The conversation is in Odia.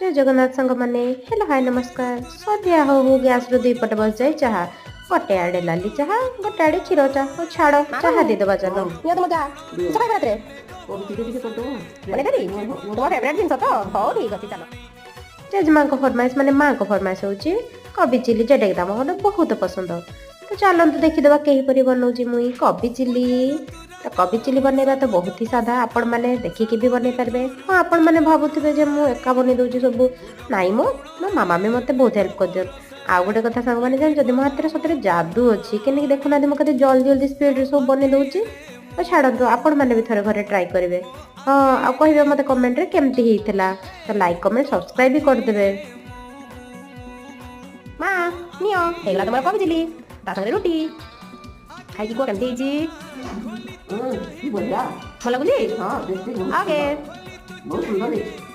ଜୟ ଜଗନ୍ନାଥ ସାଙ୍ଗମାନେ। ହ୍ୟାଲୋ, ହାଏ, ନମସ୍କାର। ସନ୍ଧ୍ୟା ହଉ ହଉ ଗ୍ୟାସ୍ର ଦୁଇ ପଟେ ବସିଯାଏ ଚାହା। ଗୋଟେ ଆଡ଼େ ଲାଲି ଚାହା, ଗୋଟେ ଆଡ଼େ କ୍ଷୀର ଚାହା। ହଉ ଛାଡ଼, ଚାହା ଦେଇଦେବା ଚାଲ। ନିଅ ତୁମ ଚା। କିସ ଖାଇବ ରାତିରେ? ଟିକେ ଟିକେ କରିଦେବ। ବନେଇଦେବି, ତୁମ ଫେଭରାଇଟ୍ ଜିନିଷ ତ। ହଉ, ଠିକ ଅଛି, ଚାଲ। ଜେଜେମାଙ୍କ ଫରମାଇଶ, ମାନେ ମାଆଙ୍କ ଫରମାଇଶ ହେଉଛି କୋବି ଚିଲି, ଯେଉଁଟାକି ତାଙ୍କ ମୋତେ ବହୁତ ପସନ୍ଦ। ତ ଚାଲନ୍ତୁ ଦେଖିଦେବା କେହିପରି ବନଉଛି ମୁଇଁ କୋବି ଚିଲି। ତ କୋବି ଚିଲି ବନେଇବା ତ ବହୁତ ହି ସାଧା, ଆପଣମାନେ ଦେଖିକି ବି ବନେଇ ପାରିବେ। ହଁ, ଆପଣମାନେ ଭାବୁଥିବେ ଯେ ମୁଁ ଏକା ବନେଇ ଦେଉଛି ସବୁ। ନାଇଁ, ମୋ ମାମା ବି ମୋତେ ବହୁତ ହେଲ୍ପ କରିଦିଅନ୍ତି। ଆଉ ଗୋଟେ କଥା ସାଙ୍ଗମାନେ, ଜାଣିଛନ୍ତି, ମୋ ହାତରେ ସତରେ ଯାଦୁ ଅଛି। କେମିତି ଦେଖୁନାହାନ୍ତି, ମୁଁ କେତେ ଜଲ୍ଦି ଜଲ୍ଦି ସ୍ପିଡ଼ରେ ସବୁ ବନେଇ ଦେଉଛି। ତ ଛାଡ଼ନ୍ତୁ, ଆପଣମାନେ ବି ଥରେ ଘରେ ଟ୍ରାଏ କରିବେ। ହଁ, ଆଉ କହିବେ ମୋତେ କମେଣ୍ଟରେ କେମିତି ହେଇଥିଲା। ତ ଲାଇକ୍, କମେଣ୍ଟ, ସବସ୍କ୍ରାଇବ୍ ବି କରିଦେବେ। ମା, ନିଅ, ହେଇଗଲା ତୁମର କୋବି ଚିଲି, ତା ସାଙ୍ଗରେ ରୁଟି। ଖାଇକି କୁହ କେମିତି ହେଇଛି। କି ବଢ଼ିଆ! ଭଲ ଲାଗୁଛି? ହଁ, ଟେଷ୍ଟି ବହୁତ। ଓକେ। ବହୁତ ସୁନ୍ଦର ହେଇଛି।